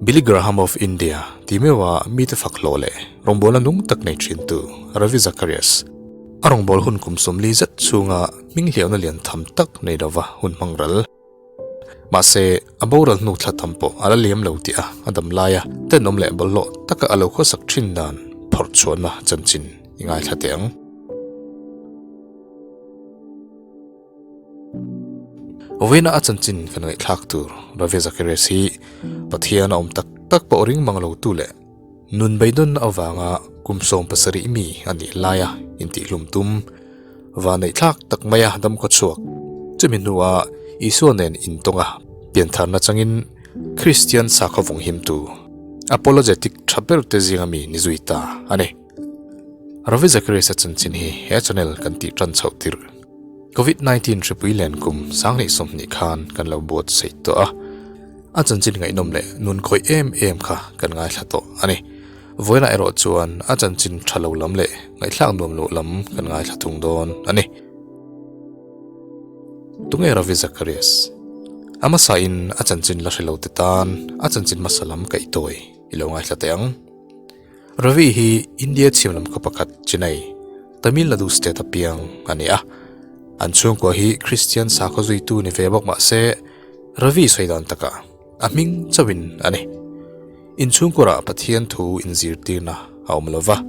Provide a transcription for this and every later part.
Billy Graham of India ti meuha mite fak hlawh leh rawngbawlna nung tak nei thintu Ravi Zacharias a rawngbâwl hun kum 40 zet chhunga hming hliahna lian tham tak nei lova hun hmang ral. Mahse, a boral hnu thla tam pawh a la liam lo tih a a dam laia tenawm leh bawlhhlawh taka a lo khawsak thin dan phawrh chhuahna chanchin i ngaithla teh ang. Vawiina a chanchin kan ngaihthlak tur Ravi Zacharias hi Pathian a awm tak tak pawh ring mang lo tu leh nun beidawnna avanga kum 17 mi a nih laia intihhlum tum Vaneihthlak tak maia dam khaw chhuak chumi hnua Isua nen intawnga piantharna changin Kristian sakhaw vawng himtu apologetic tha ber te zinga mi ni zui ta a ni. Ravi Zacharias-a chanchin hi he channel kan tih tan chhoh tirh Covid 19 hripui len kum 2020 khan kan lo buatsaih tawh a, a chanchin ngaihnawm leh nun khawih em em kha kan ngaithla tawh a ni. Vawiinah erawh chuan a chanchin tha lo lam leh ngaihthlak nuam loh lam kan ngaithla thung dawn a ni. Tunge Ravi Zacharias? A hmasain a chanchin la hre lo te tan a chanchin hmasa lam kaihtawi i lo ngaithla teh ang. Ravi hi India chhim lam khaw pakhat Chennai, Tamil Nadu state a piang a ni a. An chhungkua hi Kristian sakhaw zuitu ni ve bawk mah se Ravi sawi dan takah a hming chauhin a ni. Inchhungkurah Pathian thu inzirtirna a awm lo va.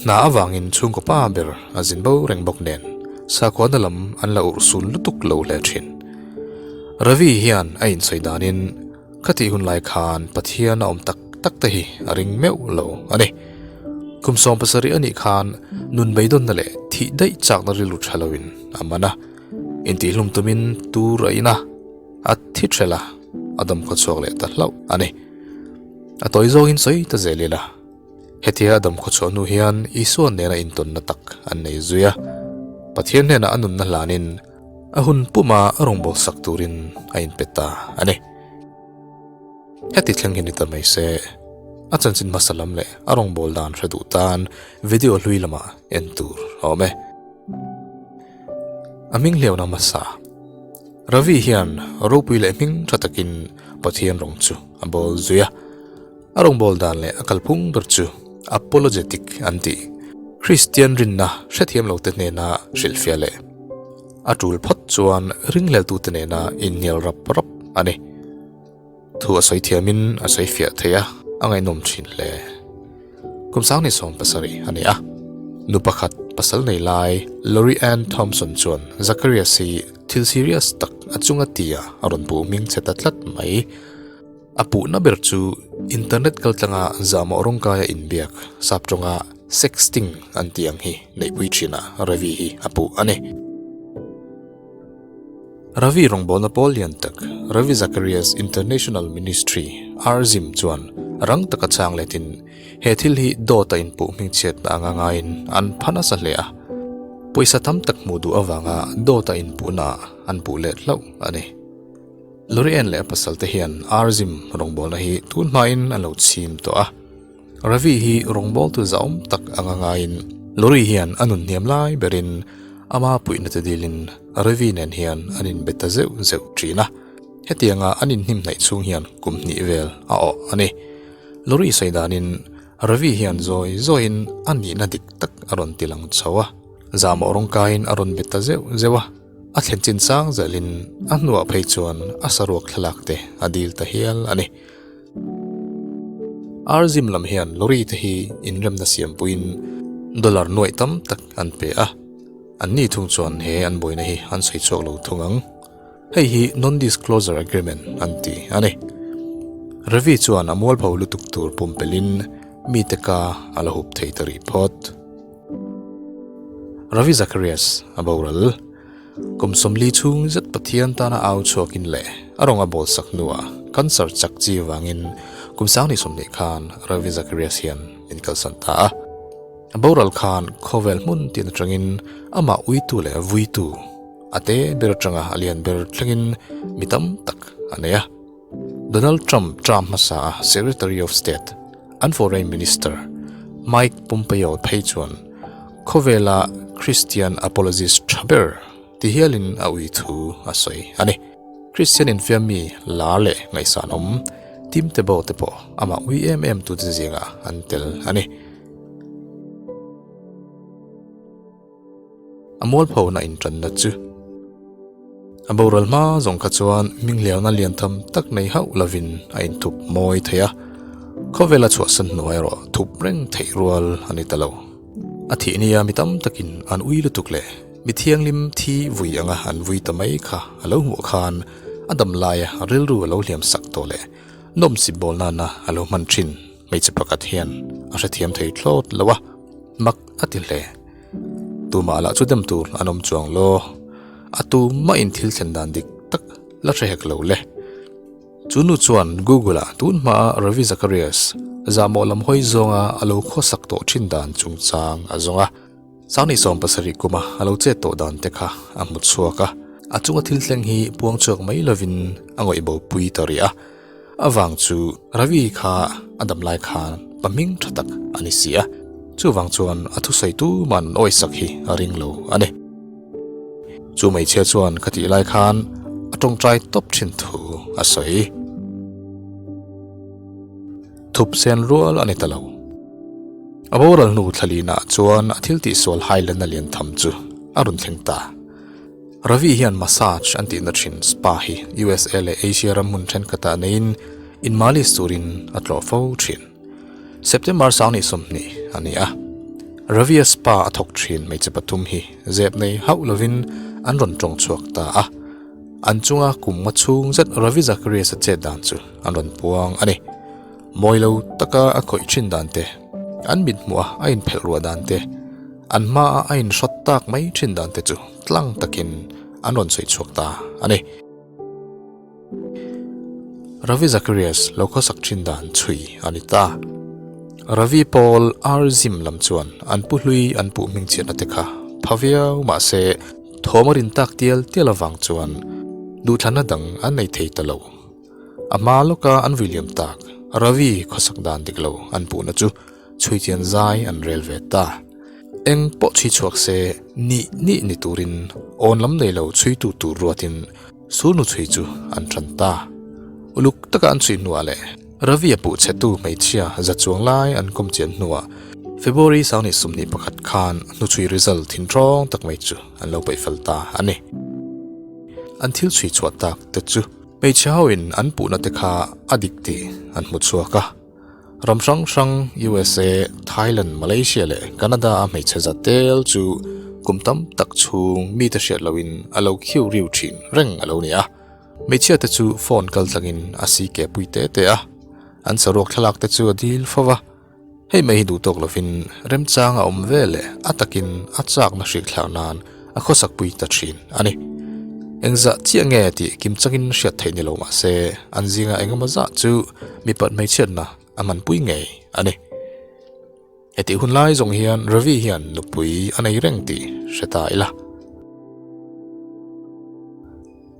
Hna avangin chhungkaw pa ber a zin bo reng bawk nen sakhuana lam an la urhsun lutuk lo hle thin. Ravi hian a insawi danin khatih hun lai khan Pathian a awm tak tak te hi a ring meuh lo a ni. Kum 70 a nih khan nun beidawnna leh thih daih chakna rilru tha loin a man a, intihlum tumin tur a in a. A thi ṭhel a, a dam khaw chhuak leh ta hlauh a ni. A tawi zawngin sawi ta zel ila, hetia a dam khaw chhuah hnu hian Isua nena intawnna tak an nei zui a, Pathian hnenah a nunna hlanin a hun puma a rawngbâwl sak turin a inpe ta a ni. Heti thleng hi ni ta mai se, a chanchin hmasa lam leh a rawngbâwl dan hre duh tan video hlui lamah en tur a awm e. A hming hliauna hmasa. Ravi hian ropui leh hming tha takin Pathian rawng chu a bawl zui a. A rawngbâwl dan leh a kalphung ber chu apologetic an tih, Kristian rinna hrethiam lote hnena hrilhfiah leh a tul phawt chuan ringhleltute nena inhnial rap rap a ni. Thu a sawi thiamin a sawi fiah thei a, a ngaihnawm thin hle. Kum 2070 a ni a, nu pakhat pasal nei lai Lori Ann Thompson chuan Zacharias hi thil serious tak a chunga tia a rawn puh hming che ta tlat mai. A puhna ber chu internet kaltlanga zahmawh rawngkaia inbiak sap tawnga sexting an tih ang hi neihpui thinah Ravi hi a puh a ni. Ravi rawngbawlna pawl lian tak Ravi Zacharias International Ministry, RZIM, chuan rang taka chhang letin he thil hi dawt a inpuh hmingchhiatna anga ngaiin an pha nasa hle a, pawisa tam tak hmuh duh avanga dawt a inpuhna ah an puh let hlauh a ni. Lorien leh a pasalte hian RZIM rawngbawlna hi tun hmain an lo chhim tawh a, Ravi hi rawngbawltu zahawm tak anga ngaiin Lori hian a nun hniam lai berin ama puihna te dilin Ravi nen hian an inbe ta zeuh zeuh thin a. Hetianga an inhnim hnaih chhung hian kum hnih vel a awh a ni. Lori sawi danin Ravi hian zawi zawiin a nihna dik tak a rawn ti lang chho a, zahmawh rawngkaiin a rawn be ta zeuh zeuh a. A thlen chin sang zelin a hnuah phei chuan a saruak thlalak te a dil ta hial a ni. Arzim lam hian lorry te hi inremna siampuiin dollar nuaih tam tak an pe a, anni thung chuan he an buaina hi an sawi chhuak lo thung ang. Hei hi non-disclosure agreement an ti a ni. Ravi chuan a mualpho lutuk tur pumpelhin mite ka a la hup thei ta rih phawt. Ravi Zacharias a boral. Kum 40 chhung zet Pathian tana au chhuakin leh a rawnga bawl sak hnuah cancer chak chi vangin kum 2020 khan Ravi Zacharias hian min kalsan ta a. A boral khan khawvel hmun tin atangin amah uitu leh vuitu a te ber atanga a lian ber thlengin mi tam tak a nei a. Donald Trump term hmasa a Secretary of State an Foreign Minister Mike Pompeo phei chuan khawvela Christian apologist tha ber ti hialin a ui thu a sawi a ni. Christian infiammi lar leh ngaihsan awm T. Tim Tebow te pawh amah ui em em tute zingah an tel a ni. A mualphona intanna chu a boral hma zawng kha chuan hminghliauna lian tham tak nei hauh lovin a inthup mawi thei a, khawvela chhuahsan hnuai erawh thup reng theih rual a ni ta lo. A thih nia mi tam takin an ui lutuk leh mi thianghlim thi vui anga an vui ta mai kha a lo hmuh khan a dam laia rilru a lo hliam sak tawh leh nawmsip bawl nana a lo hman thin hmeichhe pakhat hian a hrethiam thei thlawt lo a, mak a ti hle. Tumah lah chu dem tur an awm chuang lo. A tumah in thil thlen dan dik tak la hre hek lo le. Chu nu chuan Google ah tun hmaa Ravi Zacharias zahmawh lam hawi zawnga a lo khawsak tawh thin dan chungchang a zawng a. 2017 kuma a lo chet tawh dan te kha a hmu chhuak a. A chunga thil thleng hi puang chhuak mai lovin a ngawih bo pui ta rih a. Avang chu Ravi kha a dam lai khan pa hming tha tak a ni si a, chuvang chuan a thusawi tuman awisak hi a ring lo a ni. Chu hmeichhia chuan ka tih lai khan a tawngtai tawp thin thu a sawi. Thup sen rual a ni ta lo. A boral hnu thlalinah chuan a thil tihsual Highland a lian tham chu a rawn thleng ta. Ravi hian massage an tihna thin spa hi USA leh Asia ram hmun thenkhatah neiin inmalis turin a tlawh fo thin. September 20 a ni a, Ravi-a spa a thawk thin hmeichhe pathum hi zep nei hauh lovin an rawn tawng chhuak ta a, an chunga kum nga chhung zet Ravi Zacharias-a chet dan chu an rawn puang a ni. Mawi lo taka a khawih thin dan te, an mithmuh a a inphelh ruah dan te, an hmaa a inhrawt tak mai thin dan te chu tlang takin an rawn sawi chhuak ta a ni. Ravi Zacharias lo khawsak thin dan chhui a ni ta. Ravi Paul R. Zim lam chuan an pu hlui an puh hmingchhiatna te kha pha viau mahse thawm a rin tak tial tial avang chuan duhthlanna dang an nei thei ta lo. A hma lawka an vui liam tak Ravi khawsak dan dik lo an puhna chu chhui chian zai an rel ve ta. Eng pawh chhui chhuak se nih nih ni turin awn lam nei lo chhuitu tur ruatin sulnu chhui chu an tan ta. Uluk taka an chhui hnuah leh Ravi a puh chhetu hmeichhia za chuang lai an kawm chian hnuah February 21 khan hnuchhui result thinṭawng tak mai chu an lo peih fel ta a ni. An thil chhui chhuah tak te chu Hmeichhe ho in an puhna te kha a dik tih an hmu chhuak a. Ram hrang hrang USA, Thailand, Malaysia leh Canada a hmeichhe za tel chu kum tam tak chhung mite hriat loin a lo khiu riu thin reng a lo ni a. Hmeichhia te chu phone kal tlangin a si ke pui te te a, an saruak thlalak te chu a dil fo va. Hei mai hi duh tawk lovin remchang a awm ve leh a takin a chakna hrikthlak nan a khawsak pui ta thin a ni. Engzah chiah nge tih kim changin hriat theih ni lo mah se an zinga engemaw zah chu mipat hmeichhiatna a hmanpui ngei a ni. Hetih hun lai zawng hian Ravi hian nupui a nei reng tih hre ta ila.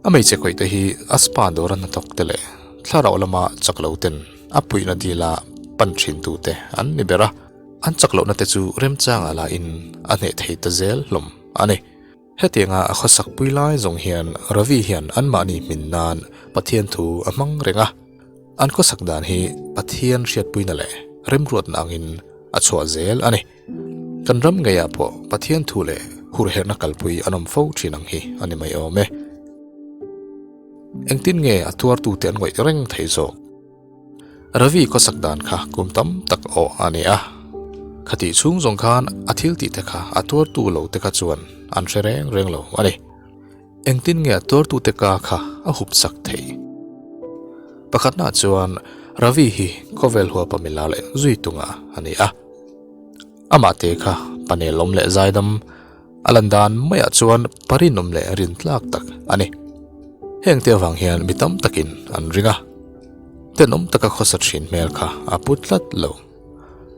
A hmeichhe khawih te hi a spa dawra hnathawk te leh thlarau lama chak lo ten a puihna dila pan thin tu te an ni ber a, an chak lohna te chu remchangah lahin a hneh thei ta zel hlawm a ni. Hetianga a khawsak pui lai zawng hian Ravi hian anmahni hmin nan Pathian thu a hmang reng a, an khawsak dan hi Pathian hriatpuina leh remruatna angin a chhuah zel a ni. Kan ram ngeiah pawh Pathian thu leh hurherhna kalpui an awm fo thin ang hi a ni mai awm e. Engtin nge a tuartute an ngawih reng thei zawk? Ravi khawsak dan kha kum tam tak awh a ni a. Khatih chhung zawng khan a thil tih te kha a tuartu lo te kha chuan an hre reng reng lo a ni. Engtin nge a tuartute ka kha a hup sak theih? Pakhatnaah chuan Ravi hi khawvel huapa milar leh zui tunga a ni a. Amah te kha panel awm leh zaidam a lan dan maiah chuan parinawm leh rintlak tak a ni. Hengte avang hian mi tam takin an ring a, tenawm taka khawsa thin hmel kha a pu tlat lo.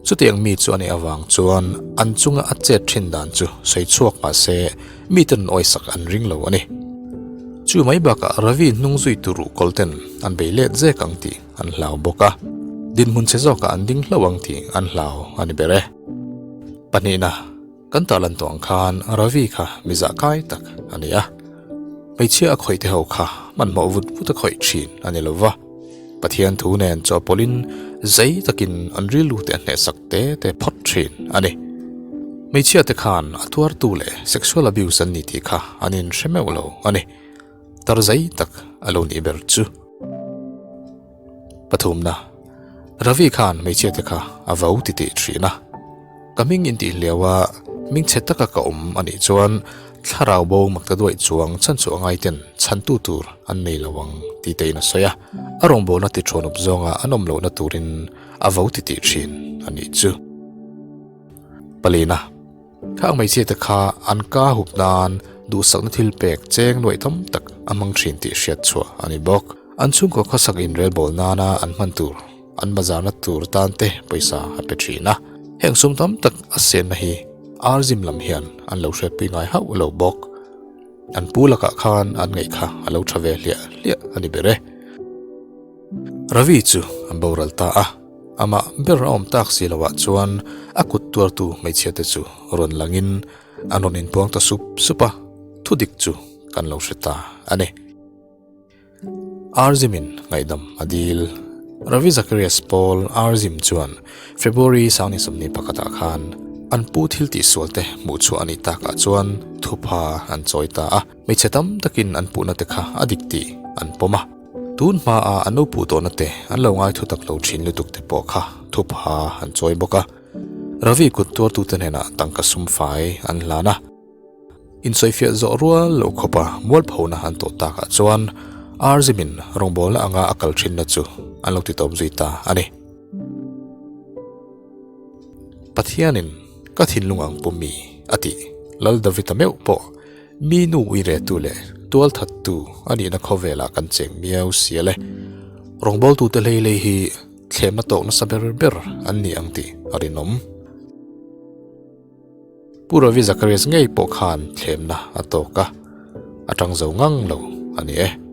Chutiang mi chu a nih avang chuan an chunga a chet thin dan chu sawi chhuak mah se miten awisak an ring lo a ni. Chu mai bakah Ravi hnung zui tur ruhkawl ten an bei let zek ang tih an hlau bawk a, dinhmun chhe zawkah an ding hlauh ang tih an hlau a ni ber e. Pahnihna, kan tarlan tawh ang khan Ravi kha mi zahkai tak a ni a, hmeichhia a khawih te ho kha hmanhmawh vut vut a khawih thin a ni lo va. Pathian thu nen chawhpawlhin zei takin an rilru te a hnehsak te te phawt thin a ni. Hmeichhia te khan a tuartu leh sexual abuse an ni tih kha an inhre meuh lo a ni. Tar zei tak a lo nih ber chu. Pathumna, Ravi khan hmeichhia te kha a vo ti tih thin a. Ka hming intih hliau a, hming chhe taka ka awm a nih chuan thlarau bo makta duaih chuang chhan chu a ngaiten chhantu tur an nei lo ang tih te in a sawi a. A rawngbawlna ti thuanawp zawnga an awm lohna turin a vo ti tih thin a nih chu. Palina. Khang hmeichhia te kha an ka hup nan duhsakna thil pek cheng nuaih tam tak a hmang thin tih hriat chhuah a ni bawk. An chhungkaw khawsak inrelbawl nana an hman tur, an bazarna tur tan te pawisa a pe thin a. Heng sum tam tak a senna hi Arzim lam hian an lo hriatpui ngai hauh lo bawk. An pu lakah khan an ngaih kha a lo tha ve hliah hliah a ni ber e. Ravi chu an boral ta a. Amah ber a awm tak si loah chuan a kut tuartu hmeichhia te chu rawn langin an rawn inpuang ta sup sup a, thudik chu kan lo hre ta a ni. Arzimin ngaihdam a dil. Ravi Zacharias Paul Arzim chuan February 2021 khan an pu thil tihsual te hmuh chhuah a nih takah chuan thupha an chawi ta a. Hmeichhe tam takin an puhna te kha a dik tih an pawm a. Tun hmaa an lo puh tawhna te an lo ngai thu tak lo thin lutuk te pawh kha thupha an chawi bawk a. Ravi kut tuartute hnenah tangka sum fai an hlan a. Insawifiah zawh rual loh khawpa mualphona an tawh takah chuan Arzimin rawngbawlna anga a kal thinna chu an lo titawp zui ta a ni. Pathianin ka thinlung ang pawh mi a tih Lal Davida meuh pawh mi nu uiretu leh tualthattu a nihna khawvelah kan cheng miau sia le. Rawngbawltute hlei hlei hi thlemna tawk nasa ber ber an ni ang tih a rinawm. Pu Ravi Zacharias ngei pawh khan thlemna a tawk a, a tang zo ngang lo a ni e.